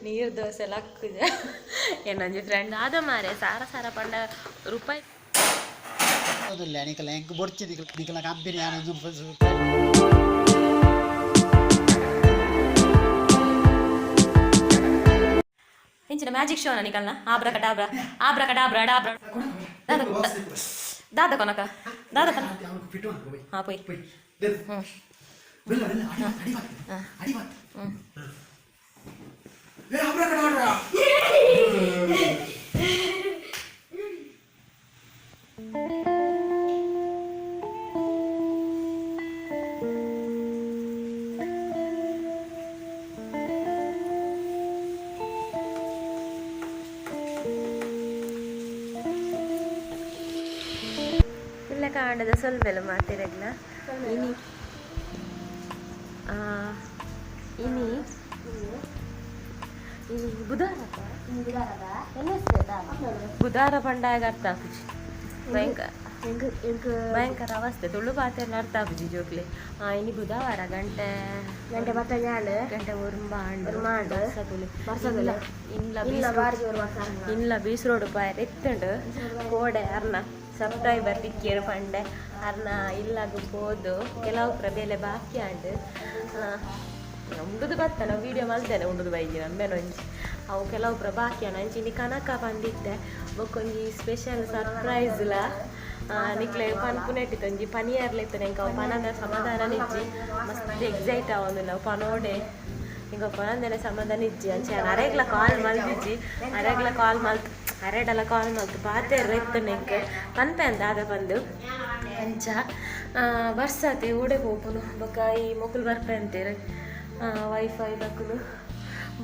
ನೀರು ದೋಸೆ ಲಕ್ಕುಜ ಏನೊಂಜಿ ಫ್ರೆಂಡ್ ಆದ ಮಾರೆ ಸಾರ ಸಾರ ಪಂಡ ರೂಪಾಯಿ ಅದಲ್ಲ ನಿಕಲ ಎಂಕ್ ಬೊರ್ಚಿ ನಿಕಲ್ ನಿಕಲ ಕಂಪನಿ ಆನಂದ್. ಇಂಚಿನ ಮ್ಯಾಜಿಕ್ ಶೋ ನಿಕಲ್ನ ಆಬ್ರ ಕಟಾಬ್ರ ಆಬ್ರ ಕಟಾಬ್ರ ಡಾಬ್ರ ದಾದ ದಾದ ಕೊನಕ ದಾದ ಕನ. ಹಾ ಪೋಯ್. ಇಲ್ಲ ಕಾಂಡದ ಸೊಲ್ಮೆಲ ಮಾತಿರಗ್ಲ. ಇನಿ ಆ, ಇನಿ ಇನಿ ಬುಧವಾರ. ಬುಧವಾರ ಪಂಡಾಗ ಅರ್ಥ ಆಪುಜಿ, ಭಯಂಕರ ಭಯಂಕರ ಅವಸ್ಥೆ. ತುಳು ಪಾತೆರ್ನ ಅರ್ಥ ಆಪುಜಿ ಜೋಕ್ಲೆ. ಆ ಇನಿ ಬುಧವಾರ ಗಂಟೆ ಗಂಟೆ ಪತ್ತೊಂಜಿ ಆಂಡ್. ಗಂಟೆ ಒರ್ಂಬ ಆಂಡ್. ಒರ್ಂಬ ಆಂಡ್. ಬರ್ಸಗುಲೆ. ಬರ್ಸಗುಲೆ. ಇಲ್ಲ. ಇಲ್ಲ, ಬಾರಿ ಜೋರು ಬರ್ಸ. ಇಲ್ಲ, ಬೀಸ್ ರೋಡ್ ಪಾಯರ್ ಎತ್ತುಂಡು. ಕೋಡೆ ಅರ್ನ ಸಬ್ಸ್ಕ್ರೈಬರ್ ತಿಕ್ಕಿಯರು ಪಂಡೆ, ಅರ್ನ ಇಲ್ಲಾಗ ಪೋದು ಕೆಲವು ಬೇಲೆ ಬಾಕಿ ಆಂಡ್. ಉಂಡುದು ಬತ್ತ ನಾವು ವೀಡಿಯೋ ಮಲ್ತೇನೆ. ಉಂಡುದು ಬೈಜಿ ನಂಬೆನೊಂಜಿ ಅವು ಕೆಲವು ಬಾಕಿ ಆಂಡ್. ಅಂಚಿ ಇನಿ ಕನಕ ಬಂದಿತ್ತೆ. ಬೊಕ್ಕೊಂಜಿ ಸ್ಪೆಷಲ್ ಸರ್ಪ್ರೈಸ್ಲ ನಿಕ್ಲೆ ಪನ್ಪುನೆಟ್ಟಿತ್ತು. ಒಂಜಿ ಪನಿಯರ್ಲ ಇತ್ತು ಎಂಕ್. ಅವು ಪನಂದ ಸಮಾಧಾನ ಇಜ್ಜಿ. ಮಸ್ತ್ ಎಕ್ಸೈಟ್ ಆವೊಂದು ನಾವು ಪನೋಡೆ. ಇಂಕ ಪನಂದನೆ ಸಮಾಧಾನ ಇಜ್ಜಿ. ಅಂಚೆ ಅರೆಗ್ಲ ಕಾಲ್ ಮಲ್ದಿಜ್ಜಿ. ಅರೆಗ್ಲ ಕಾಲ್ ಮಲ್ತ್, ಅರೆಡಲ ಕಾಲ್ ಮಲ್ತ್ ಪಾತೆರ್ರ ಇತ್ತು ನೆಂಕ್ ಪನ್ಪೆ ಅಂದ ದಾದ ಬಂದು. ಅಂಚ ಬರ್ಸಾತೆ, ಓಡೆ ಪೋಪುನು? ಬೊಕ್ಕ ಈ ಮೊಕುಲು ಬರ್ಪೆ ಅಂತೀರು, ವೈಫೈ ದಕುಲು.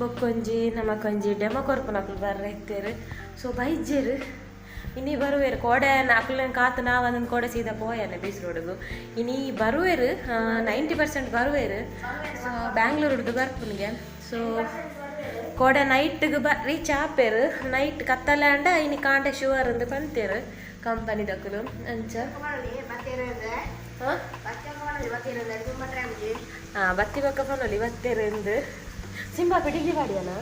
ಬೊಕ್ಕೊಂಜಿ ನಮಕೊಂಜಿ ಡೆಮೊ ಕೊರ್ಪುನಕುಲು ಬರ್ರ ಇತ್ತೇರು. ಸೊ ಬೈಜೆರು, ಇನಿ ಬರುವೆರು. ಕೋಡೆ ಅಕ್ಲೆನ್ ಕಾತು ನಾವಂದೊಂದು ಕೋಡೆ ಸೀದಾ ಪೋಯನೆ ಬೀಸ್ ರೋಡ್ಗು. ಇನಿ ಬರುವೆರು, 90% ಬರುವೆರು. ಸೊ ಬ್ಯಾಂಗ್ಳೂರ್ದು ಬರ್ಪುನಿಗೆ. ಸೊ ಕೋಡೆ ನೈಟ್ಗೆ ಬ ರೀಚ್ ಆಪೇರು. ನೈಟ್ ಕತ್ತಲೆ ಅಂಡ ಇನಿ ಕಾಂಡೆ ಶುವರ್ ಅಂದ್ ಪಂತೇರು ಕಂಪನಿದಕುಲು. ಅಂಚ ಹಾಂ ಹಾಂ ಬತ್ತಿ ಬೊಕ್ಕ ಪನೊಲಿ ಬತ್ತೇರು ಇಂದು. ಸಿಂಬಾ ಪಿಡಿಲಿ ಪಾಡಿಯನ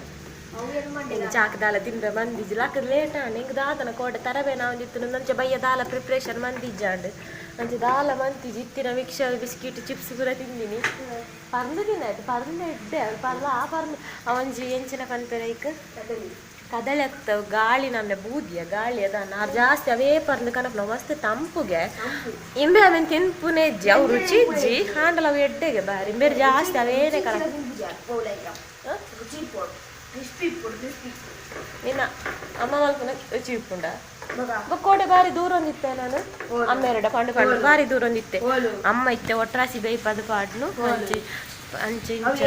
ಚಾಕ್ ದಾಲ ತಿಂದ ಬಂದಿಜ್ಜಿ. ಲಾಕದ್ ಲೇಟ್ ಆಂಡ್. ಎಂಕ್ ದಾದನ ಕೋಡೆ ತರಬೇ ನಾವೊಂದಿತ್ತು. ನಂಚ ಬಯ್ಯ ದಾಲ ಪ್ರಿಪ್ರೇಷನ್ ಮಂದಿಜ್ಜಾಂಡ್. ಅಂಚ ದಾಲ ಮಂತಿಜಿ. ಇತ್ತಿನ ಮಿಕ್ಸರ್, ಬಿಸ್ಕಿಟ್, ಚಿಪ್ಸ್ ಪೂರ ತಿಂದಿನಿ. ಪರ್ಂದ್ ದಿನ ಆಯ್ತು. ಪರ್ಂದ್ ಎಡ್ಡೆ ಪರ್ಲ. ಆ ಪರ್ಂದ್ ಅವಂಜಿ ಎಂಚಿನ ಪನ್ಪೆರ್ ಐಕ್, ಕದಳೆ ಅತ್ತ, ಗಾಳಿ ನಮ್ನೆ ಬೂದಿಯ ಗಾಳಿ ಅದ ನಾರ್ ಜಾಸ್ತಿ ಅವೇ ಪರ್ಂದ್ ಕನಪುನ. ಮಸ್ತ್ ತಂಪುಗೆ. ಇಂಬೆ ಅವೆನ್ ತಿನ್ಪುನೆ ಇಜ್ಜಿ. ಅವು ರುಚಿ ಇಜ್ಜಿ ಹಾಂಡಲ ಅವು ಎಡ್ಡೆಗೆ ಬಾರಿ. ಇಂಬೇರ್ ಜಾಸ್ತಿ ಅವೇನೆ ಕನ. ನಿನ್ನ ಅಮ್ಮ ಮಲ್ಪುನ ರುಚಿ ಇಪ್ಪುಂಡ. ಕೋಡೆ ಬಾರಿ ದೂರ ಒಂದಿತ್ತೆ ನಾನು ಅಮ್ಮೆರಡ ಪಂಡು ಪಂಡು ಬಾರಿ ದೂರ ಒಂದಿತ್ತೆ. ಅಮ್ಮ ಇತ್ತೆ ಒಟ್ರಾಸಿ ಬೇಯ್ಪದು ಪಾಡ್ನು. ಅಂಚೆ ಅಂಚೆ ಇಂಚೆ.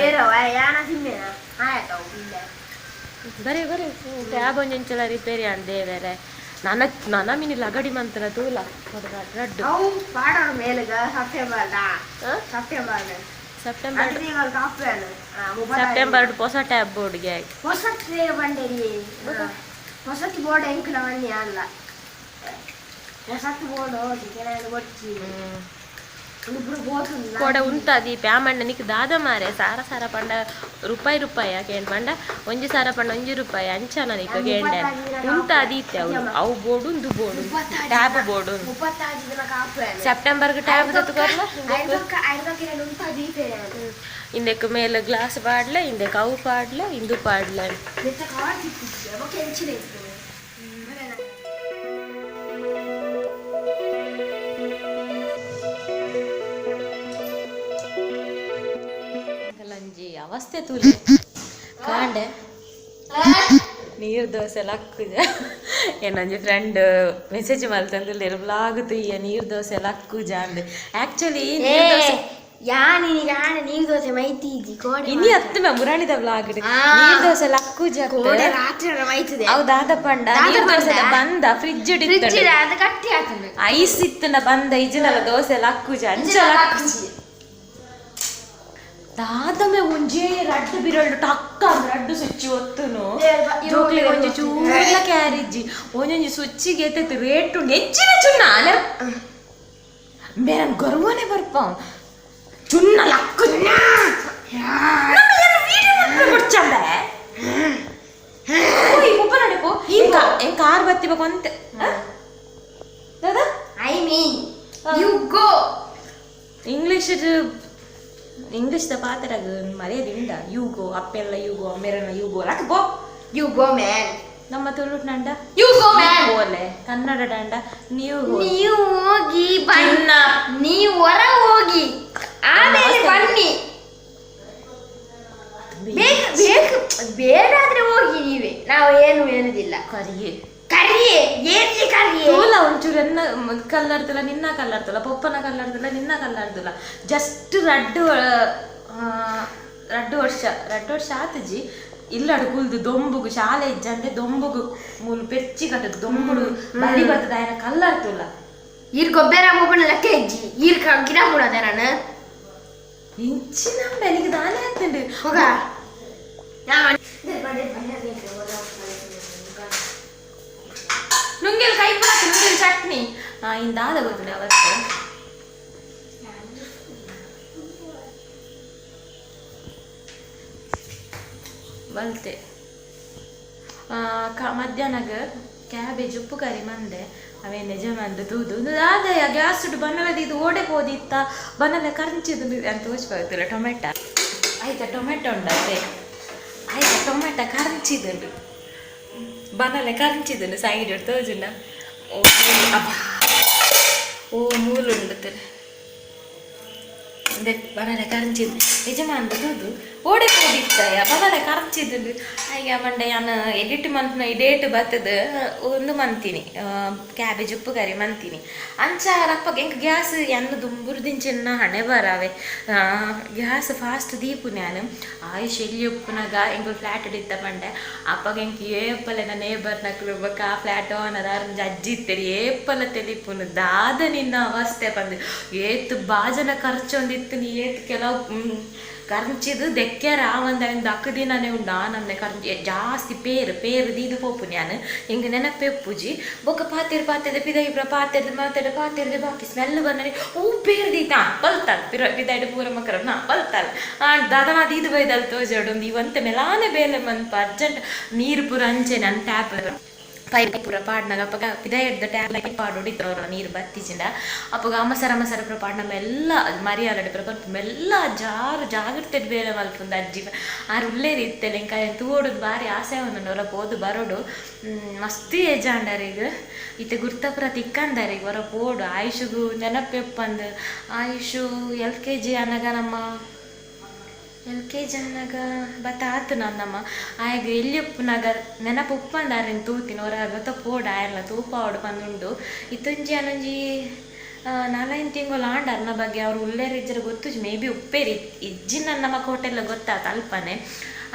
ಬರೇ ಬರೇ ಟ್ಯಾಬ್ ಒಂಜೊಂಚಲ ರಿಪೇರಿ ಅಂದೆ ಬೇರೆ. ನನ್ನ ನನ್ನ ಮಿನಿ ಲಗಡಿ ಮಂತನ ತೂಲ ರಡ್ಡು. ಸೆಪ್ಟೆಂಬರ್ ಸೆಪ್ಟೆಂಬರ್ ಹೊಸ ಟ್ಯಾಬ್ ಬೋರ್ಡ್ಗೆ. ಹೊಸತ್ ಬಂಡೇರಿ, ಹೊಸತಿ ಬೋರ್ಡ್ ಎಂಕುಲ ಮನ್ನಿ ಅಲ್ಲ. ಹೊಸತ್ ಬೋರ್ಡ್ ಬೊಚ್ಚಿ ಇಬ್ರು ಬೋತುಲ್ಲ. ಕೋಡೆ ಉಂತಾದಿ ಪ್ಯಾಮಣ್ಣ ನಿಕ್ ದಾದ ಮಾರೆ ಸಾರ ಸಾರ ಪಂಡ ರೂಪಾಯಿ ರೂಪಾಯಿ ಕೇಂಡ್ ಪಂಡ ಒಂಜಿ ಸಾರ ಪಂಡ ಒಂಜಿ ರೂಪಾಯಿ ಅಂಚನ ನಿಕ್ ಕೇಂಡೆ. ಉಂತಾದಿ ಇತ್ತೆ ಅವು ಅವು ಬೋರ್ಡು ಉಂದು ಬೋರ್ಡು ಟ್ಯಾಬ್ ಬೋರ್ಡು. 36 ದಿನ ಕಾಪು. ಸೆಪ್ಟೆಂಬರ್ಗೆ ಟ್ಯಾಬ್ ದತ್ತು. ಉಂತಾದಿ. ಇಂದಕ್ಕೆ ಮೇಲೆ ಗ್ಲಾಸ್ ಪಾಡ್ಲೆ, ಇಂದಕ್ಕೆ ಅವು ಪಾಡ್ಲೆ, ಇಂದು ಪಾಡ್ಲೆ. ಮೆತ್ತ ಕಾರ್ ತಿಕ್ಕಿತ್ತು ಬೊಕ್ಕ ಎಂಚಿನ ಇತ್ತು. ಒಂಜಿ ಅವಸ್ಥೆ ತೂಲೆ. ಕಾಂಡೆ ನೀರು ದೋಸೆ ಲಕ್ಕುಜ. ಏನೊಂಜಿ ಫ್ರೆಂಡ್ ಮೆಸೇಜ್ ಮಲ್ತಂದುಲ್ಲೆರ್, ವ್ಲಾಗ್ ತುಯ್ಯ ನೀರು ದೋಸೆ ಲಕ್ಕುಜ ಅಂದ್. ಆಕ್ಚುಲಿ ನೀರ್ ದೋಸೆ ಯಾನಿ ಯಾನ ನೀರು ದೋಸೆ ಮೈತಿ ಇಜ್ಜಿ ಕೋಡೆ. ಇನಿ ಅತ್ತು ಮೆ ಮುರಾಣಿದ ವ್ಲಾಗ್ ನೀರ್ ದೋಸೆ ಲಕ್ಕುಜ. ಕೋಡೆ ರಾತ್ರಿ ಮೈತದೆ. ಅವು ದಾದ ಪಂಡ ನೀರ್ ದೋಸೆ ಬಂದ ಫ್ರಿಜ್ ಫ್ರಿಜ್ ಅದು ಗಟ್ಟಿ ಆತಂದು. ಐಸ್ ಇತ್ತನ ಬಂದ ಇಜ್ಜಿನಲ ದೋಸೆ ಲಕ್ಕುಜ ಅಂಚ ಲಕ್ಕುಜಿ. ದಾದಮೆ ಒಂಜೇ ರಡ್ಡು ಬಿರಳ್ಳು ಟಕ್ಕ ಅಂದ್ ರಡ್ಡು ಸ್ವಿಚ್ ಒತ್ತುನು. ಜೋಕ್ಲೆಗ್ ಒಂಜಿ ಚೂರ್ಲ ಕ್ಯಾರಿಜ್ಜಿ. ಒಂಜೊಂಜಿ ಸ್ವಿಚ್ಚಿಗೆ ಎತ್ತೆತ್ತು ರೇಟ್ ಉಂಡು ಹೆಚ್ಚಿನ ಚುನ್ನ ಮೇರನ್ ಗರ್ವನೆ ಬರ್ಪ ಚುನ್ನ ಲಕ್ಕು. ಆರು ಬತ್ತಿ ಬೊಕ ಒಂತೆ ದಾದಾ. I mean you go. English English the ಪಾತೆರಗ್ ಮರ್ಯಾದೆ ಉಂಡ ಯುಗೋ ಅಪ್ಪೆಲ್ಲ ಯುಗೋ ಅಮ್ಮೆರನ ಯುಗೋ ಲಕ್ ಬೋ. You go man. ನಮ್ಮ ತುಳುನಾಂಡ you go man. ಬೋಲೆ ಕನ್ನಡ ದಾಂಡ ನೀವು ನೀವು ಹೋಗಿ ಬಣ್ಣ, ನೀವು ಹೊರ ಹೋಗಿ ಆಮೇಲೆ ಬನ್ನಿ. ಬೇಕು ಬೇಕು ಬೇಡಾದ್ರೆ ಹೋಗಿ ನೀವೇ, ನಾವು ಏನು ಹೇಳುದಿಲ್ಲ. ಕರಿಯೇ. ಕರಿಯೇ ಏನಿಗೆ ಕರಿಯೇ? ತೂಲ ಒಂಚೂರು ಎನ್ನ ಕಲ್ಲಾಡ್ತಿಲ್ಲ, ನಿನ್ನ ಕಲ್ಲಾಡ್ತಿಲ್ಲ, ಪೊಪ್ಪನ ಕಲ್ಲಾಡ್ತಿಲ್ಲ, ನಿನ್ನ ಕಲ್ಲಾಡ್ತಿಲ್ಲ. ಜಸ್ಟ್ ರಡ್ಡು ರಡ್ಡು ವರ್ಷ ರಡ್ಡು ವರ್ಷ ಆತಜಿ ಇಲ್ಲಡು ಕುಲ್ದು ದೊಂಬುಗು ಶಾಲೆ ಇಜ್ಜಂದೆ ದೊಂಬುಗು ಮೂಲು ಪೆಚ್ಚಿ ಕಟ್ಟದು ದೊಂಬುಡು ಬಲಿ ಬರ್ತದ ఆయన ಕಲ್ಲಾಡ್ತಿಲ್ಲ. ಈರ್ ಗೊಬ್ಬರ ಮೊಬೈಲ್ ಲೆಕ್ಕ ಇಜ್ಜಿ ಈರ್ ಗಿಡ ಮೂಡದೆ ನಾನು. ಇಂಚಿನ ಬೆಳಿಗ್ಗೆ ದಾನೆ ಆಗ್ತುಂಡು. ಹೋಗ. ನುಂಗೆಲ್ ಕೈ ಪುಡಕ್ಕೆ ನುಂಗೆಲ್ ಚಟ್ನಿ ಇಂದಾದ ಗೊತ್ತಿಲ್ಲ ಅವತ್ತು. ಬಲ್ತೆ ಮಧ್ಯಾಹ್ನಗ ಕ್ಯಾಬೇಜ್ ಉಪ್ಪು ಕರಿ ಮಂದೆ ಅವೇ ನಿಜ ಮಂದೆ ತೂದು ಆದಯ ಗ್ಯಾಸ್ ಬನ್ನಲದ ಇದು ಓಡೆ ಪೋದಿತ್ತ ಬನ್ನಲೆ ಕರಂಚಿದು ಅಂತ ತೋಚ್ಪಾಗ್ತಿಲ್ಲ. ಟೊಮೆಟೊ ಆಯ್ತಾ? ಟೊಮೆಟೊ ಉಂಡತ್ತೆ ಆಯ್ತಾ? Tomato ಕರಂಚಿದುಂಡು, ಬನಲೆ ಕರಂಚಿದುಂಡು side ತೋಜುಂಡ. ಓ ಅಬ್ಬಾ, ಓ ಮೂಲು ಉಂಡುತ್ತೆ ಅಂದೆ ಬನಲೆ ಕರಂಚಿದ್ದು ಯಜಮಾನ್ದು ತೂದು ಓಡೆ ಪೋದಿತ್ತಯ್ಯ ಬನಲೆ ಕರಂಚಿದುಂಡು. ಅಯ್ಯ ಮಂಡೆ ಯಾನ್ ಎಡಿಟ್ ಮನ್ಪುನ ಈ ಡೇಟ್ ಬತ್ತದ ಒಂದು ಮಂತೀನಿ ಕ್ಯಾಬೇಜ್ ಉಪ್ಪು ಕರಿ ಮಂತೀನಿ ಅಂಚ ರಪ್ಪಗೆ ಎಂಕ್ ಗ್ಯಾಸ್ ಎನ್ನ ದುಂಬುರ್ದಿಂಚಿನ ಹಣೆ ಬರಾವೆ ಗ್ಯಾಸ್ ಫಾಸ್ಟ್ ದೀಪು ನಾನು ಆಯುಷ್ ಎಲ್ಲಿ ಉಪ್ಪುನಾಗ ಎಂಕುಲು ಫ್ಲಾಟ್ ಇತ್ತ ಪಂಡೆ ಅಪ್ಪಗ ಎಂಕ್ ಏಪಲೆ ನನ್ನ ನೇಬರ್ ನಕಲು ಬೊಕ್ಕ ಆ ಫ್ಲಾಟ್ ಓನರ್ ಆರ್ ಅಜ್ಜಿ ಇತ್ತೇರಿ ಏಪಲ ತೆಲಿಪುನು ದಾದ ನಿನ್ನ ಅವಸ್ಥೆ ಪಂದು ಏತ್ ಬಾಜನ ಖರ್ಚೊಂದಿತ್ತು ನೀ ಏತ್ ಕೆಲವು ಕರ್ಂಚಿದು ದೆಕ್ಕ್ಯಾರ ಆ ಒಂದು ಐನ್ ದಕ್ಕ ದಿನನೇ ಉಂಡು ಆ ನಮ್ನೆ ಕರ್ಂಚಿ ಜಾಸ್ತಿ ಪೇರು ಪೇರು ದೀದು ಪೋಪು ನಾನು ಹಿಂಗೆ ನೆನಪೆ ಪೂಜಿ ಬೊಕ್ಕ ಪಾತೆರ್ ಪಾತೆದ ಪಿದೈ ಪಾತೆರ್ದ ಮಾತೆದ ಪಾತೆರ್ದ ಬಾಕಿ ಸ್ಮೆಲ್ ಬಂದರೆ ಹೂ ಪೇರು ದೀತಾ ಬಲ್ತಾಲ್ ಪಿರ ಪಿದಾಯ್ಡು ಪೂರ ಮಕ್ಕರ ನಾ ಬಲ್ತಾಲ್ ಆ ದಾದನಾ ದೀದು ಬೈದಲ್ ತೋಜೋಡು ಇವಂತೆ ಮೆಲಾನೆ ಬೇಲೆ ಮನ್ಪ ಅರ್ಜೆಂಟ್ ನೀರು ಪೂರ ಅಂಚೆ ನನ್ನ ಟ್ಯಾಪ್ ಪೈಪ್ ಪೂರ ಪಾಡ್ನಾಗ ಅಪ್ಪಗ ಪಿದಾಯ್ದ ಟ್ಯಾಪ್ ಪಾಡೋಡಿ ನೀರು ಬತ್ತಿಜಿಂಡ ಅಪ್ಪಗ ಅಮಸರ ಅಮಸರ ಪೂರ ಪಾಡ್ನ ಮೆಲ್ಲ ಮರಿಯಾಲಡೆ ಪೂರ ಪನ್ಪು ಮೆಲ್ಲ ಜಾರು ಜಾಗ್ರತೆ ಬೇಲೆ ಮಲ್ಪುಂದು ಅಜ್ಜಿ ಆರು ಉಲ್ಲೇರಿ ಇತ್ತೆಲ್ಲ ಇಂಕ ತೂವೊಡುದು ಬಾರಿ ಆಸೆ ಒಂದುಂಡು ಅವರ ಪೋದು ಬರೋಡು. ಮಸ್ತ್ ಏಜ್ ಆಂಡಾರಿಗ್ ಇತ್ತೆ ಗುರ್ತಪುರ ತಿಕ್ಕಂದಾರಿಗ್ ಹೊರ ಪೋಡು ಆಯುಷುಗು ನೆನಪೆಪ್ಪಂದು ಆಯುಷು ಎಲ್ ಕೆ ಜಿ ಅನಗ ನಮ್ಮ ಎಲ್ ಕೆ ಜಿ ಅನ್ನಾಗ ಬತ್ತ ಆತು ನನ್ನಮ್ಮ ಆಯ್ಗ ಎಲ್ಲಿ ಉಪ್ಪುನಾಗ ನೆನಪು ಉಪ್ಪಂದಾರಿನ ತೂತಿನ ಹೊರ ಗೊತ್ತ ಪೋಡು ಆಯರ್ಲ ತೂಪಾವಡು ಪಂದುಂಡು ಇತ್ತೊಂಜಿ ಅನೊಂಜಿ ನಾಲೈದು ತಿಂಗಳು ಆಂಡ ಅರ್ನ ಬಗ್ಗೆ ಅವ್ರು ಉಲ್ಲೇರು ಇಜ್ಜರ ಗೊತ್ತುಜಿ ಮೇ ಬಿ ಉಪ್ಪೇರಿ ಇಜ್ಜಿ ನಮ್ಮ ಹೋಟೆಲ್ ಗೊತ್ತಾತ ಅಲ್ಪನೆ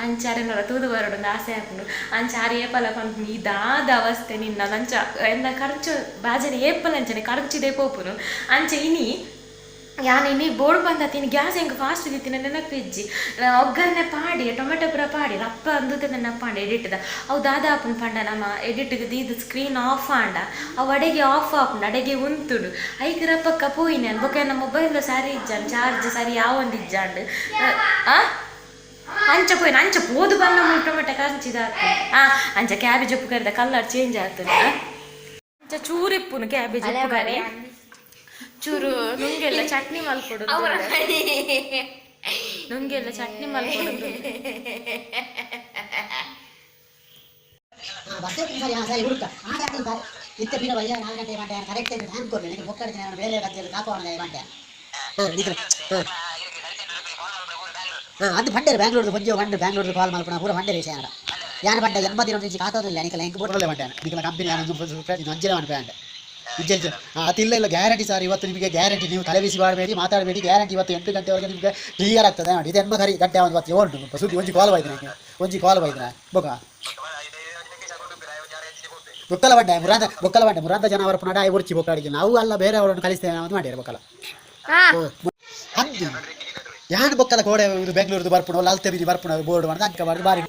ಅಂಚಾರೆನೊರ ತೂದು ಬರೋಡು ಒಂದು ಆಸೆ ಆಪುಂಡು ಅಂಚಾರ ಏಪಲ ಪನ್ಪುನು ಇದಾದ ಅವಸ್ಥೆ ನಿನ್ನ ಅಂಚ ಎನ್ನ ಖರ್ಚು ಬಾಜನೆ ಏಪಲ ಅಂಚನೆ ಖರ್ಚಿದೆ ಪೋಪುನು ಅಂಚೆ ಇನಿ ಯಾನ್ ಇನಿ ಬೋರ್ಡ್ ಬಂದ ತಿನಿ ಗ್ಯಾಸ್ ಹೆಂಗೆ ಫಾಸ್ಟ್ ದಿತ್ತಿನ ನೆನಪಿಜ್ಜಿ ಒಗ್ಗರಣೆ ಪಾಡಿ ಟೊಮೆಟೊ ಪೂರ ಪಾಡಿ ರಪ್ಪ ಅಂದುತ್ತೆ ನೆನಪಾಂಡ ಎಡಿಟ್ದ ಅವು ದಾದಾ ಅಪ್ಪನ ಪಂಡ ನಮ್ಮ ಎಡಿಟ್ಗೆ ದೀದ್ ಸ್ಕ್ರೀನ್ ಆಫ್ ಆಂಡ ಅವು ಅಡೆಗೆ ಆಫ್ ಆಪುಂಡು ಅಡೆಗೆ ಉಂತುಡು ಐಕ್ ರಪ್ಪಕ್ಕ ಪೋಯಿನಿ ಬೊಕ ಎನ್ನ ಮೊಬೈಲ್ ಸರಿ ಇಜ್ಜಾಂಡ್ ಚಾರ್ಜ್ ಸರಿ ಯಾವೊಂದು ಇಜ್ಜಾಂಡ್ ಆ ಅಂಚ ಪೋಯಿನ ಅಂಚ ಪೋದು ಬನ್ನ ಟೊಮೆಟೊ ಕಂಚಿದ ಆ ಅಂಚ ಕ್ಯಾಬೇಜ್ ಉಪ್ಪು ಕರಿದ ಕಲರ್ ಚೇಂಜ್ ಆಗ್ತದೆ ಅಂಚ ಚೂರು ಇಪ್ಪುನು ಕ್ಯಾಬೇಜ್ ಉಪ್ಪು ಕರಿ ಚೂರು ನುಂಗೆಲ್ಲ ಚಟ್ನಿ ಮಲ್ಕೊಡು ನುಂಗೆಲ್ಲ ಚಟ್ನಿ ಮಲ್ಕೊಡು. ಸರಿ ಹಾಂ ಸರಿ ಹುಡುಕ ಸರ್ ಇತ್ತೆ ಬೀರ ಬಯ್ಯ 4 ಗಂಟೆ ಮಂಟೆ ಕರೆಕ್ಟ್ ಟೈಮ್ ಕೊಡಲಿ ನಿಮಗೆ ಬೊಕ್ಕಡಿದ್ದೀನಿ ನಾನು ಬೇರೆ ಗದ್ದೆಯಲ್ಲಿ ಕಾಪವನ ಮಂಟೆ ಹಾಂ ನಿಖಿಲ್ ಹಾಂ ಹಾಂ ಅದು ಬಂಡೇರು ಬ್ಯಾಂಗ್ಳೂರ್ದು ಒಂಜಿ ಬಂಡು ಬ್ಯಾಂಗ್ಳೂರ್ದು ಕಾಲ್ ಮಲ್ಪುನ ಪೂರ ಬಂಡೇರು ವಿಷಯ ಯಾನ್ ಬಂಡೆ 80 నుంచి ಕಾತೋದಿಲ್ಲ ನಿಖಿಲ್ ಹೆಂಗೆ ಬೋಟಲ್ಲೇ ಬಂಡೆ ನಿಖಿಲ ಕಂಪನಿ ನಾನು ಅಂಜಿನ ಅನ್ಪೆ ಇಜ್ಜೆ ಅದು ಇಲ್ಲ ಇಲ್ಲ ಗ್ಯಾರಂಟಿ ಸರ್ ಇವತ್ತು ನಿಮಗೆ ಗ್ಯಾರಂಟಿ ನೀವು ತಲೆ ಬಿಸಿ ಮಾಡಬೇಡಿ ಮಾತಾಡಬೇಡಿ ಗ್ಯಾರಂಟಿ ಇವತ್ತು 8 ಗಂಟೆವರೆಗೆ ನಿಮಗೆ ಕ್ಲಿಯರ್ ಆಗ್ತದೆ ನೋಡಿ ಇದು ಎನ್ಮ ಕರಿ ಗಂಟೆ ಒಂದು ಇವತ್ತು ಉಂಟು ಸುದ್ದಿ ಒಂಜಿ ಕಾಲ್ ಬೈದಿನ ಒಂಜಿ ಕಾಲ್ ಬೈದಿನ ಬೊಕ ಬೊಕ್ಕಲ ಬಂಡೆ ಮುರಾಂದ ಬೊಕ್ಕಲ ಬಂಡೆ ಮುರಾಂದ ಜನ ಅವರ ಪುನಡ ಉರ್ಚಿ ಬೊಕ್ಕಾಡಿಗೆ ನಾವು ಅಲ್ಲ ಬೇರೆಯವರನ್ನು ಕಳಿಸ್ತೇವೆ ಅಂತ ಮಾಡ್ಯಾರ ಬೊಕ್ಕಲ ಅಂದು ಯಾನ್ ಬೊಕ್ಕಲ ಕೋಡೆ ಇದು ಬೆಂಗಳೂರದು ಬರ್ಪುಣ ಅಲ್ತೆ ಬಿಜಿ ಬರ್ಪುಣ ಬೋರ್ಡ್ ಮಾಡಿ ಅಂಕ ಮಾಡಿ ಬಾರಿ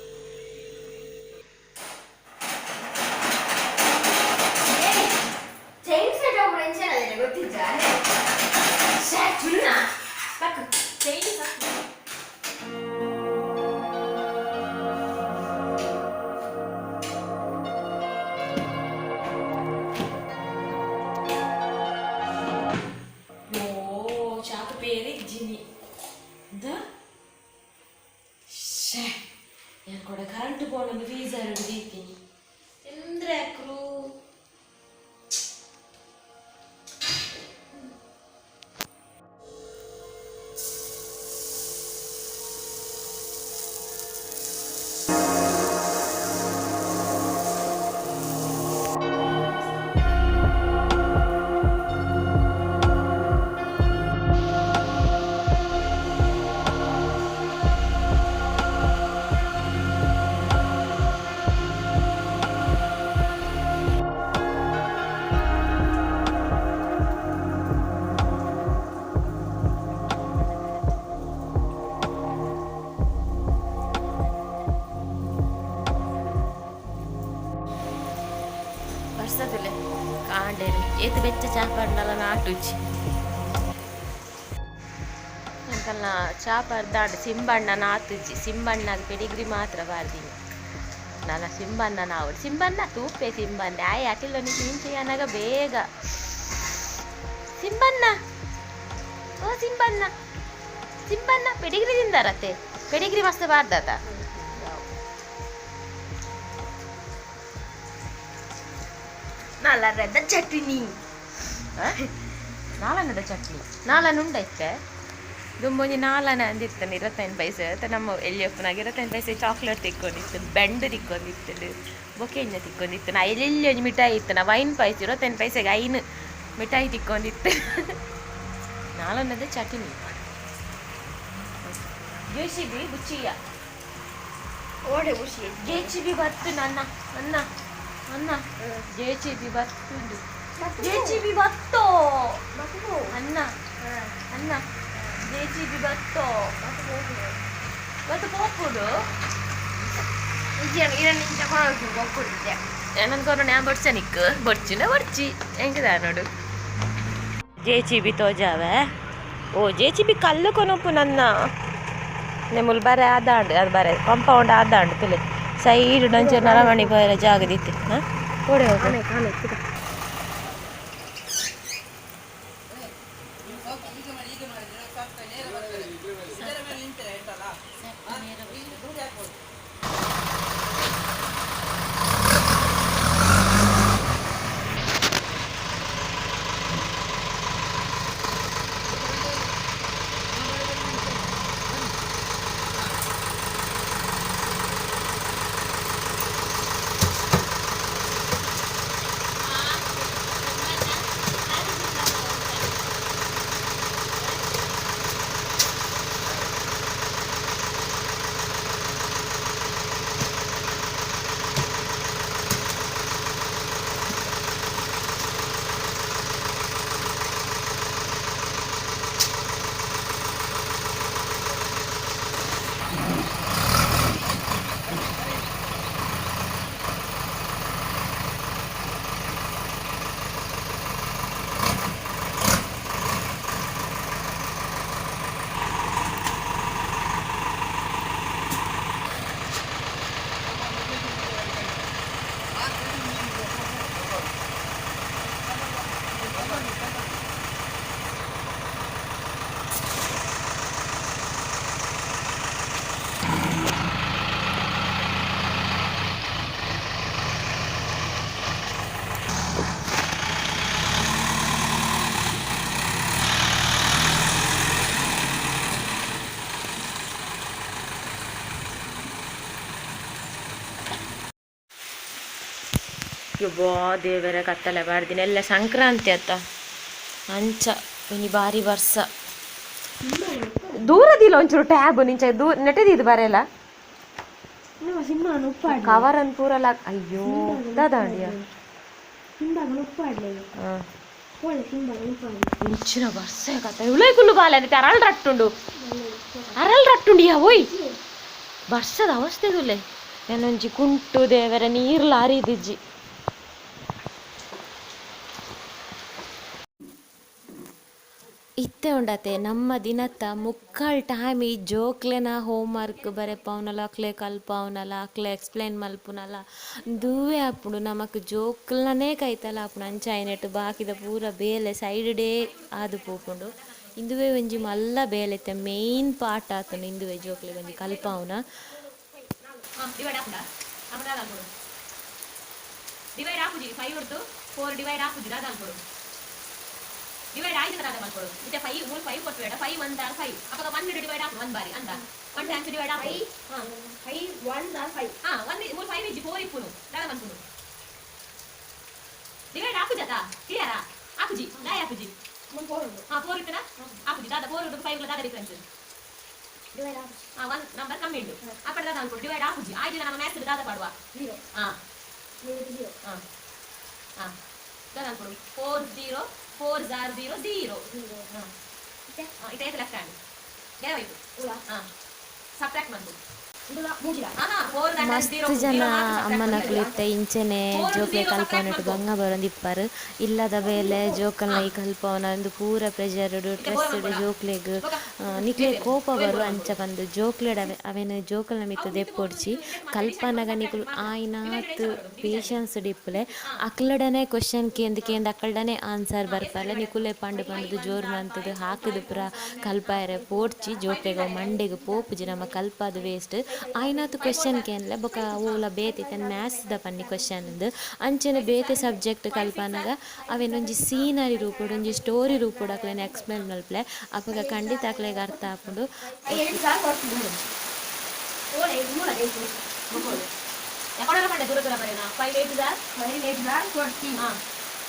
ಚೈನ್ ನಾನು ಕೂಡ ಕರೆಂಟ್ ಪೋಣೊಂದು ಫೀಸರ್ ದೀತೀನಿ ಎಂದ್ರೆ ಅಕ್ರು. ವರ್ಷದಲ್ಲೇ ಕಾಂಡೇರಿ ಏತ್ ಬೆಚ್ಚ ಚಾಪರ್ನಲ ನಾಟುಚಿ ಅಂಕಲ್ನ ಚಾಪರ್ದಾಂಡ್ ಸಿಂಬಣ್ಣ ನಾತುಜಿ. ಸಿಂಬಣ್ಣಗ್ ಪೆಡಿಗ್ರಿ ಮಾತ್ರ ಬಾರ್ದಿನಿ ನನ್ನ ಸಿಂಬಣ್ಣ. ನಾವು ಸಿಂಬಣ್ಣ ತೂಪೆ ಸಿಂಬಣ್ಣ ಆಯ್ ಅಟಿಲೊಂದು ಮಿಂಚು ಬೇಗ. ಸಿಂಬಣ್ಣ, ಓ ಸಿಂಬಣ್ಣ, ಸಿಂಬಣ್ಣ ಪೆಡಿಗ್ರಿ ತಿಂದಾರತ್ತೆ. ಪೆಡಿಗ್ರಿ ಮಸ್ತ್ ಬಾರ್ದಾತ. ನಲ್ಲರದ ಚಟ್ನಿ. ನಾಲನದ ಚಟ್ನಿ ನಾಲನ ಉಂಡೈತೆ. ದುಂಬೊಂಜಿ ನಾಲನ ಅಂದಿತ್ತಾನೆ 25 ಪೈಸೆ ಅತ್ತ. ನಮ್ಮ ಎಲ್ಲಿಯಪ್ಪನಾಗ 25 ಪೈಸೆ ಚಾಕ್ಲೇಟ್ ತಿಕ್ಕೊಂಡಿತ್ತು, ಬೆಂಡ್ ತಿಕ್ಕೊಂಡಿತ್ತು, ಬೊಕೆಂಜ ತಿಕ್ಕೊಂಡಿತ್ತು. ನಾ ಎಲ್ಲೆಲ್ಲಿ ಒಂಜಿ ಮಿಠಾಯಿ ಇತ್ತು. ನಾ 5 ಪೈಸೆ, 25 ಪೈಸೆಗೆ 5 ಮಿಠಾಯಿ ತಿಕ್ಕೊಂಡಿತ್ತು. ನಾಲನದ ಚಟ್ನಿ. ಜೆ ಸಿ ಬಿ ಬುಚ್ಚಿಯ. ಓಡೆ ಖುಷಿ. ಜೆ ಸಿ ಬಿ ಬತ್ತು. ನನ್ನ ಅನ್ನ ಅನ್ನ ಜೆ ಸಿ ಬಿ ಬತ್ತುಂಡು. ಜೆ ಸಿ ಬಿ ಬತ್ತೋ ಅನ್ನ ಅನ್ನ ಜೆ ಸಿ ಬಿ ಬತ್ತೋ ಬತ್ತು ಪೋಪುಡು. ನಿಂಚ ಕೊಟ್ಟಿದ್ದೆ. ನನ್ಗೆ ಕೊರೋಣ ಬೊಡ್ಚ ನಿಕ್ಕು ಬೊಡ್ಚಿನ ಬೊಡ್ಚಿ ಹೆಂಗದ ನೋಡು. ಜೆ ಚಿ ಬಿ ತೋಜಾವೆ. ಓ ಜೆ ಚಿ ಬಿ ಕಲ್ಲು ಕೊನೊಪ್ಪು ನನ್ನ ನೆಮುಲ್ ಬರೆ ಆದಾಂಡ್. ಅದು ಬರೆ ಕಾಂಪೌಂಡ್ ಆದಾಂಡ್ ತುಲೆ ಸೈಡ್ ಡಂಚೂರು ನರಮಣಿ ಪೋಯರ ಜಾಗದಿತ್ತು. ಹಾಂ, ಓಡೆ ಹೋಗು. ಯಬ್ಬಾ ದೇವರ, ಕತ್ತಲೆ ಬಾರ್ದಿನ ಎಲ್ಲ. ಸಂಕ್ರಾಂತಿ ಅತ್ತ ಅಂಚ ಇನಿ ಬಾರಿ ವರ್ಷ. ದೂರದಿಲ್ಲ ಒಂಚೂರು ಟ್ಯಾಬ್ ನಿಂಚ ದೂರ ನೆಟ್ಟದಿದ್ದು ಬರೆಲ್ಲ ಕವರ್ ಅನ್ ಪೂರ ಲಾಕ್. ಅಯ್ಯೋ ದಾದಾಂಡಿಯ ಇಂಚಿನ ವರ್ಷ ಕತ್ತ ಉಳೈ ಕುಲ್ಲು ಬಾಲೆ ಅಂತ ಅರಳ್ ರಟ್ಟುಂಡು, ಅರಳ್ ರಟ್ಟುಂಡು. ಯಾ ಓಯ್, ವರ್ಷದ ಅವಸ್ಥೆ ತುಲೆ. ಏನೊಂಜಿ ಕುಂಟು ದೇವರ ನೀರ್ ಲಾರಿದಿಜ್ಜಿ. ಇತ್ತೆ ಉಂಡತೆ ನಮ್ಮ ದಿನತ್ತ ಮುಕ್ಕಾಲ್ ಟೈಮ್ ಈ ಜೋಕ್ಲೆನ ಹೋಮ್ವರ್ಕ್ ಬರೆಪಾವುನಲ, ಅಕ್ಲೆ ಕಲ್ಪಾವುನಲ, ಅಕ್ಲೆ ಎಕ್ಸ್ಪ್ಲೈನ್ ಮಲ್ಪುನಲ ದುವೆ ಆಪುಂಡು. ನಮಕ್ ಜೋಕ್ಲನೇ ಕೈತಲ ಆಪುಂಡು. ಅಂಚ ಆಯ್ನೆಟ್ ಬಾಕಿದ ಪೂರ ಬೇಲೆ ಸೈಡ್ ಡೇ ಆದ್ ಪೋಪುಂಡು. ಇಂದುವೆ ಒಂಜಿ ಮಲ್ಲ ಬೇಲೆ ಇತ್ತೆ ಮೇಯ್ನ್ ಪಾರ್ಟ್ ಆತುಂಡು. ಇಂದುವೆ ಜೋಕ್ಲೆಗ್ ಒಂಜಿ ಕಲ್ಪಾವುನ. ಡಿವೈಡ್ ಆಪುಂಡ? ಅಪ್ಪ ದಾದ ಅನ್ಕೊಡು? ಡಿವೈಡ್ ಆಪುಜಿ. ಫೈವ್ ಹೊರ್ತು ಫೋರ್ ಡಿವೈಡ್ ಆಪುಜಿ. ದಾದ ಅನ್ಕೊಡು? ಡಿವೈಡ್ ಆಯ್ತು, ದಾದ ಮಾಡ್ಕೊಡು? ಇತ್ತೆ ಫೈವ್ ಮೂರು ಫೈವ್ ಕೊಟ್ಟು ಬೇಡ. ಫೈವ್ ಒನ್ ದಾರ್ ಫೈವ್. ಅವಾಗ ಒನ್ ಡಿವೈಡ್ ಆಪು ಒನ್ ಬಾರಿ ಅಂದ. ಒನ್ ಟೈಮ್ಸ್ ಡಿವೈಡ್ ಆಪು. ಹಾ. ಫೈವ್ ಒನ್ ದಾರ್ ಫೈವ್. ಹಾ, ಒನ್ ಮೂರು ಫೈವ್ ಇಜ್ಜಿ, ಫೋರ್ ಇಪ್ಪುನು. ದಾದ ಮನ್ಪುನು? ಡಿವೈಡ್ ಆಪುಜತ? ಕ್ಲಿಯರಾ? ಆಪುಜಿ. ದಾಯ ಆಪುಜಿ? ಮೂರು ಫೋರ್ ಉಂಟು. ಹಾ, ಫೋರ್ ಇತ್ತನ? ಆಪುಜಿ. ದಾದ? ಫೋರ್ ಫೈವ್ ದಾದ ಡಿಫರೆನ್ಸ್? ಡಿವೈಡ್ ಆಪು. ಹಾ, ಒನ್ ನಂಬರ್ ಕಮ್ಮಿ ಉಂಟು. ಅಪ್ಪಡ ದಾದ ಅನ್ಕೊಡು? ಡಿವೈಡ್ ಆಪುಜಿ. ಆಯ್ತು, ನಮ್ಮ ಮ್ಯಾಥ್ಸ್ ದಾದ ಪಾಡುವ? ಜೀರೋ. ಹಾ. ಜೀರೋ. ಹಾ ಹಾ, ದಾದ ಅನ್ಕೊಡು? Four zero four jar zero zero. Zero. ಹಾ, ಇತ್ತೆ ಲೆಫ್ಟ್ ಹ್ಯಾಂಡ್ ಬೇರೆ. ಉಳ. ಹಾ, ಸಬ್ಟ್ರಾಕ್ಟ್ ಮಾಡ್ಬೋದು. ಉಳ ಮೂಜಿಲ. ಹಾ, ಫೋರ್. ಮಸ್ತ್ ಜನ ಅಮ್ಮನಕ್ಲು ಇತ್ತೆ ಇಂಚೆನೆ ಜೋಕ್ಲೆ ಕಲ್ಪವನೆಟ್ ಬಂಗ ಬರೊಂದಿಪ್ಪರ್. ಇಲ್ಲದ ಬೇಲೆ ಜೋಕಲ್ನ ಈ ಕಲ್ಪವನ ಒಂದು ಪೂರ ಪ್ರೆಷರ್, ಸ್ಟ್ರೆಸ್, ಜೋಕ್ಲೆಗ್ ನಿಕ್ಲೆ ಕೋಪ ಬರು. ಅಂಚ ಪಂದ್ ಜೋಕ್ಲೆಡ್ ಅವೆ ಅವೆನ್ ಜೋಕಲ್ನ ಮಿತ್ತ್ ದೆಪ್ಪೊಡ್ಚಿ. ಕಲ್ಪನಗ ನಿಕುಲು ಆಯಿನಾತ್ ಪೇಷನ್ಸ್ ಇಪ್ಪುಲೆ. ಅಕ್ಲಡನೆ ಕ್ವಶನ್ ಕೇಂದ್ ಕೇಂದ್ ಅಕ್ಕಲ್ಡನೆ ಆನ್ಸರ್ ಬರ್ಪಲೆ. ನಿಕುಲೆ ಪಂಡ್ ಪಂಡ್ದು ಜೋರು ಮಂತುದು ಹಾಕುದು ಪೂರ ಕಲ್ಪಾಯರೆ ಪೋಡ್ಚಿ. ಜೋಕ್ಲೆಗ್ ಅವು ಮಂಡೆಗ್ ಪೋಪುಜಿ, ನಮ ಕಲ್ಪಾದ್ ವೇಸ್ಟ್. ಆಯಿನಾತ್ ಕ್ವಶನ್ ಕೇನ್ಲೆ. ಬೊಕ ಓಲ ಬೇತೆ ಇತ್ತೆ ಮ್ಯಾಥ್ಸ್ ದ ಪನ್ನಿ ಕ್ವಶನ್ ಇಂದ್ ಅಂಚನೆ ಬೇತೆ ಸಬ್ಜೆಕ್ಟ್ ಕಲ್ಪನಗ ಅವೆನ್ ಒಂಜಿ ಸೀನರಿ ರೂಪೊಡು, ಒಂಜಿ ಸ್ಟೋರಿ ರೂಪೊಡು ಅಕ್ಲೆನ್ ಎಕ್ಸ್ಪ್ಲೇನ್ ಮಲ್ಪುಲೆ. ಅಪಗ ಖಂಡಿತ ಅಕ್ಲೆಗ್ ಅರ್ಥ ಆಪುಂಡು. ಎರಡು ಸಾವಿರ ಕೊಡ್ತೀನಿ. ಓಳೆ ಮೂಲ ಬೇಕು. ಯಾಕಡೆ ಪಂಡೆ ದೂರ ದೂರ ಬರೇನಾ? ಫೈವ್ ಏಟ್ jar five eight jar 40. ಹಾ,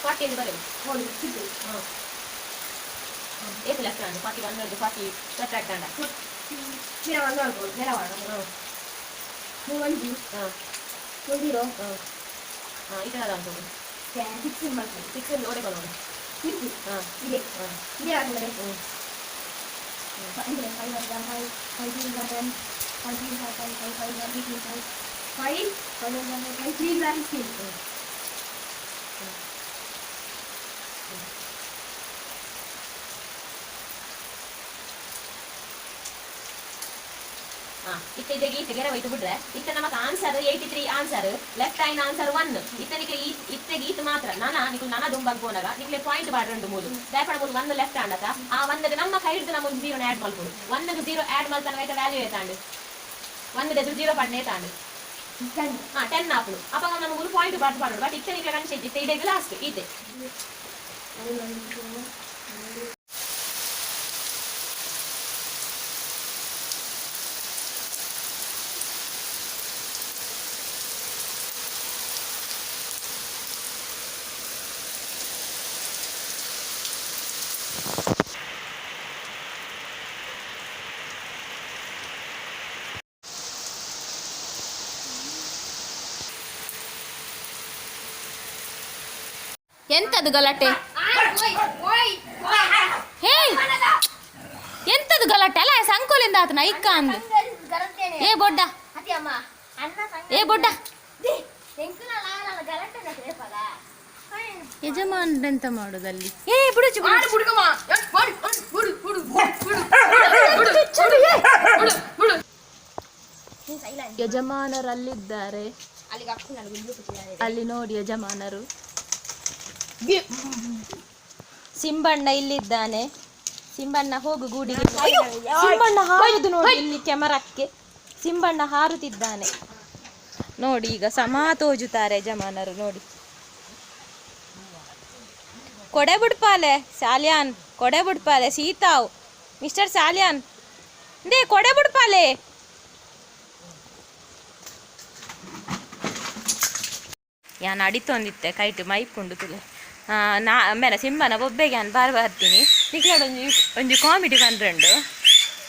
40 ಎಂದು ಬರೇನು. ಓಡಿ ಸಿಕ್ಕು. ಹಾ, ಏತ್ ಲೆಫ್ಟ್ ಹ್ಯಾಂಡ್? 41 40 ಸಬ್ಟ್ರಾಕ್ಟ್ ಆಂಡ. ಚೀರ ಒಂದು ಮಾಡ್ಬೋದು ನೆಲವಾಡ. ಮೂರು ಒಂಜಿ. ಹಾ. ಮೂರು ಜೀರೋ. ಹಾ ಹಾ, ಈ ಥರ ಅನ್ಕೊಂಡು. ಸಿಕ್ಸ್ ಮಾಡ್ಬೋದು. ಸಿಕ್ಸ್ ಓಡೆ ಕೊಡೋಣ. ಸಿಕ್ಸ್. ಹಾ. ಇದೆ. ಹಾ. ಇದೆ ಆಗ್ತದೆ. ಹ್ಞೂ. ಅಂದರೆ five one five, five three 10, five three five five five five one three five five five one five three 16. ಹಾ, ಇತ್ತೆ ಇದೆ ಗೀತೆ ಗೆರೆ ಹೋಯ್ತು ಬಿಡ್ರೆ. ಇತ್ತೆ ನಮಕ್ answer 83 answer. Left hand answer 1. ಇತ್ತೆ ನಿಕ್ಲೆ ಈ ಇತ್ತೆ ಗೀತ್ ಮಾತ್ರ ನಾನ ನಿಕ್ಲು ನನ ದುಂಬಗ್ ಪೋನಗ ನಿಕ್ಲೆ ಪಾಯಿಂಟ್ ಬಾಡ್ರಂಡು. ಮೂಲು ದಾಯಪಡ ಮೂಲು 1 ಲೆಫ್ಟ್ ಹ್ಯಾಂಡ್ ಅತ. ಆ 1 ನಮ್ಮ ಕೈಡ್ದು ನಮ್ಮ ಒಂದು ಜೀರೋ ಆಡ್ ಮಲ್ಪೊಡು. 1 ಜೀರೋ ಆಡ್ ಮಲ್ತನ ಐತ ವ್ಯಾಲ್ಯೂ ಏತಾಂಡ್? 1 ದೆದು ಜೀರೋ ಪಡ್ನೆ ಏತಾಂಡ್? 10. ಹಾ, 10 ಆಪುಡು. ಅಪಗ ನಮ್ಮ ಮೂಲು ಪಾಯಿಂಟ್ ಬಾಡ್ ಪಾಡೋಡು. ಬಟ್ ಇತ್ತೆ ನಿಕ್ಲೆ ಕನ್ಸೆ ಇತ್ತೆ ಇಡೆಗ್ ಲಾಸ್ಟ್ ಈತೆ. 1 2. ಎಂತದು ಗಲಾಟೆ? ಹೇ, ಎಂತದು ಗಲಾಟೆ? ಅಲ್ಲ, ಸಂಕೋಲಿಂದ ಆತನ ಐಕ್ಕ ಅಂದ್. ಏ ಬೊಡ್ಡ, ಏ ಬೊಡ್ಡ. ಯಜಮಾನ್ರೆಂತ ಮಾಡುದಲ್ಲಿ? ಏ ಬಿಡುಚು ಬಿಡು. ಯಜಮಾನರಲ್ಲಿದ್ದಾರೆ ಅಲ್ಲಿ ನೋಡಿ ಯಜಮಾನರು. ಸಿಂಬಣ್ಣ ಇಲ್ಲಿದ್ದಾನೆ. ಸಿಂಬಣ್ಣ ಹೋಗು ಗೂಡಿಗೆ. ಅಯ್ಯೋ, ಸಿಂಬಣ್ಣ ಹಾರುದು ನೋಡಿ ಇಲ್ಲಿ ಕ್ಯಾಮರಾಕ್ಕೆ. ಸಿಂಬಣ್ಣ ಹಾರುತ್ತಿದ್ದಾನೆ ನೋಡಿ. ಈಗ ಸಮಾ ತೋಜುತ್ತಾರೆ ಯಜಮಾನರು ನೋಡಿ. ಕೊಡೆ ಬುಡ್ಪಾಲೆ ಸಾಲ್ಯಾನ್, ಕೊಡೆ ಬುಡ್ಪಾಲೆ ಸೀತಾವ್. ಮಿಸ್ಟರ್ ಸಾಲ್ಯಾನ್ they ಕೊಡೆ ಬುಡ್ಪಾಲೆ. ಯಾನ್ ಅಡಿತೊಂದಿತ್ತೆ ಕೈಟ್ ಮೈಪುಂಡು ತುಲೆ. ನಾ ಮೇನ ಸಿಂಬನ ಬೊಬ್ಬೆಗೆ ಯಾನ್ ಬಾರ್ ಬರ್ತೀನಿ. ನಿಕ್ಲಡ್ ಒಂಜಿ ಒಂಜಿ ಕಾಮಿಡಿ ಪಂಡ್ರಂಡು.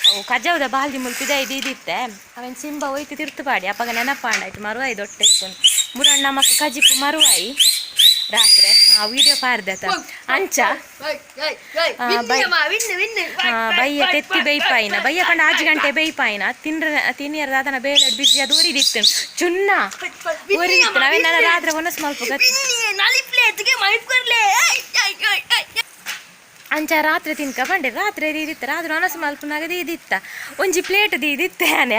ಅವು ಕಜವುದ ಬಾಲ್ದಿ ಮುಲ್ಪಿದ ಇದು ಇದಿತ್ತೆ. ಅವೆನ್ ಸಿಂಬ ಹೋಯ್ತು ತಿರ್ತು ಪಾಡಿ. ಅಪಗ ನೆನಪಾಂಡ ಆಯ್ತು ಮರುವಾಯಿ ದೊಟ್ಟೆ ಇತ್ತು ಮುರಣ್ಣ ಮಕ್ಕ ಕಜಿಪು ಮರುವಾಯಿ ರಾತ್ರಿ ಆ ವಿಡಿಯೋ ಪಾರ್ದತ ಅಂಚ. ಬಯ್ಯ ತೆತ್ತಿ ಬೇಯ್ಪಾಯಿನ. ಬಯ್ಯ ಪಂಡ 6 ಗಂಟೆ ಬೇಯ್ಪಾಯಿನ. ತಿನ್ರ ತಿನ್ನಿಯರ ದಾದನ ಬೇಲೆ ಬಿಸಿ ಅದು ಒರಿದಿತ್ತು ಚುನ್ನ ಒರಿದಿತ್ತು. ನಾವೇನಾರ ರಾತ್ರಿ ಒನಸ್ ಮಲ್ಪ. ಅಂಚ ರಾತ್ರೆ ತಿನ್ಕ ಪಂಡೆ. ರಾತ್ರೆ ದೀದಿತ್ತ, ರಾತ್ರೆ ಒನಸ್ ಮಲ್ಪುನಾಗ ದೀದಿತ್ತ. ಒಂಜಿ ಪ್ಲೇಟ್ ದೀದಿತ್ತೆ ಆನೆ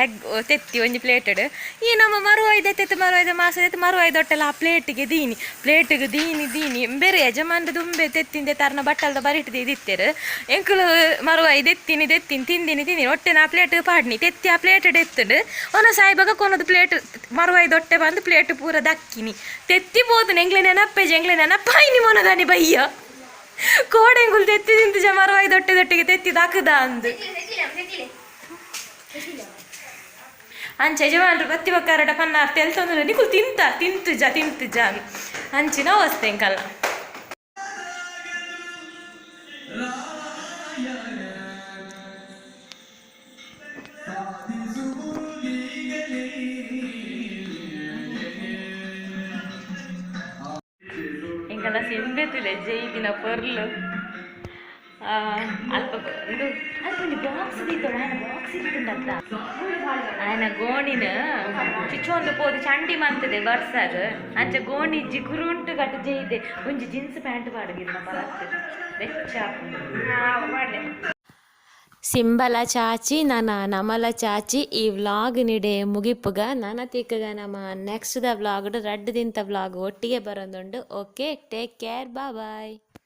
ತೆತ್ತಿ ಒಂಜಿ ಪ್ಲೇಟೆಡ್. ಈ ನಮ್ಮ ಮರುವಾಯ್ದ ತೆತ್ತು ಮರುವಾಯ್ದ ಮಾಸ ತೆತ್ತು ಮರುವಾಯ್ದ ಒಟ್ಟೆಲ್ಲ ಆ ಪ್ಲೇಟಿಗೆ ದೀನಿ, ಪ್ಲೇಟಿಗೆ ದೀನಿ ದೀನಿ ಬೇರೆ ಯಜಮಾನ್ರ ದುಂಬೆ ತೆತ್ತಿಂದೆ ತರ್ನ ಬಟ್ಟಲ್ದ ಬರಿಟ್ ದೀದಿತ್ತೆರು. ಎಂಕುಲು ಮರುವಾಯಿ ದೆತ್ತಿನಿ ದೆತ್ತಿನಿ ತಿಂದಿನಿ ತಿಂದಿನಿ ಒಟ್ಟೆ ನಾ ಪ್ಲೇಟ್ ಪಾಡ್ನಿ ತೆತ್ತಿ ಆ ಪ್ಲೇಟ್ ಎತ್ತುಂಡು. ಒನ ಸಾಯಿಬಾಗ ಕೊನದು ಪ್ಲೇಟ್ ಮರುವಾಯಿ ದೊಟ್ಟೆ ಬಂದು ಪ್ಲೇಟ್ ಪೂರ ದಕ್ಕಿನಿ ತೆತ್ತಿ ಬೋದು. ಎಂಗ್ಲೆ ನೆನಪ್ಪೆಜ್, ಎಂಗ್ಲೆ ನೆನಪಾಯಿನಿ ಮೊನದಾನಿ ಬಯ್ಯ ಕೋಡೆಂಗುಲ್ ತೆತ್ತಿ ತಿಂತು ಮರುವಾಯಿ ದೊಟ್ಟೆ ದೊಟ್ಟಿಗೆ ತೆತ್ತಿ ದಾಕುದ ಅಂದು. ಅಂಚ ಯಜಮಾನ್ರು ಬತ್ತಿ ಬಕ್ಕಾರಡ ಪನ್ನಾರ್ ತೆಲ್ತೊಂದು ನಿಕುಲು ತಿಂತ ತಿಂತು ಜ ತಿಂತು ಜ ಅಂಚಿನ ಅವಸ್ಥೆ ಎಂಕಲ್ಲ. ಎಂಕಲ್ಲ ಸಿಂಬೆ ತುಲೆ ಜೈದಿನ ಪೊರ್ಲು. ಅಲ್ಪ ಉಂದು ಅಲ್ಪ ಒಂಜಿ ಬಾಕ್ಸ್ ದೀತೋಡು, ಆಯನ ಬಾಕ್ಸ್ ಇತ್ತುಂಡತ್ತ. ಆಯನ ಗೋಣಿನ ಚಿಚ್ಚೊಂದು ಪೋದು ಚಂಡಿ ಮಂತದೆ ಬರ್ಸಾಗ. ಅಂಚ ಗೋಣಿ ಇಜ್ಜಿ ಕುರುಂಟು ಕಟ್ಟು ಜೈದೆ ಒಂಜಿ ಜೀನ್ಸ್ ಪ್ಯಾಂಟ್ ಪಾಡ್ಗಿರ್ನ ಪರತ್ತು ಬೆಚ್ಚ. ಸಿಂಬಲ ಚಾಚಿ ನನ ನಮಲ ಚಾಚಿ ಈ ವ್ಲಾಗ್ ನಿಡೆ ಮುಗಿಪುಗ. ನನ ತಿಕ್ಕಗ ನಮ್ಮ ನೆಕ್ಸ್ಟ್ the vlog ರಡ್ಡು ದಿನದ ವ್ಲಾಗ್ ಒಟ್ಟಿಗೆ ಬರೋದುಂಡು. Okay, take care, bye.